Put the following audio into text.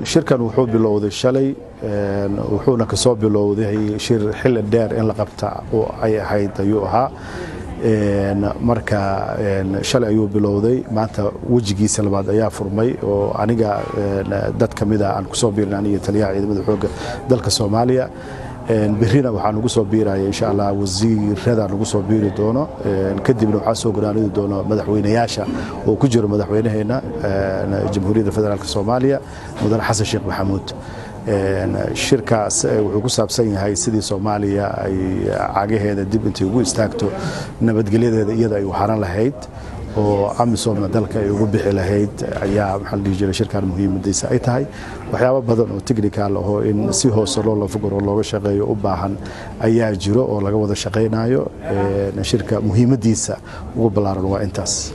Shirkan wuxuu bilowday shalay, wuxuuna kasoo bilowday shir xilli dheer in la qabta oo ay ahayd ayuu ahaa. Marka shalay ayuu bilowday, maanta wejigiisa labaad ayaa furmay oo aniga dad ka mida aan kusoo biirin, aniga taliyaha ciidamada xoogga dalka Soomaaliya. Berrina waxaa nugu soo biiraya, insha Allah, wasiirada nagu soo biiri doono. Kadibna waxaa soo goraanidi doono madaxweynayaasha oo ku jiro madaxweynaheena Jamhuuriyadda Federaalk Soomaaliya, Mudane Xasan Sheekh Maxamuud. Shirkaas wuxuu ku saabsan yahay sidii Soomaaliya ay cagaheeda dib intay ugu istaagto, nabadgelyadeeda iyada ay u haran lahayd oo AMISOMna dalka ay ugu bixi lahayd ayaa, maxaa la dhihi jiray, shirkan muhiimadiisa ay tahay. Waxyaabo badan oo technical ahoo in si hoose loo lafaguro, looga shaqeeyo u baahan ayaa jiro oo laga wada shaqaynayo. Shirka muhiimadiisa ugu ballaaran waa intaas.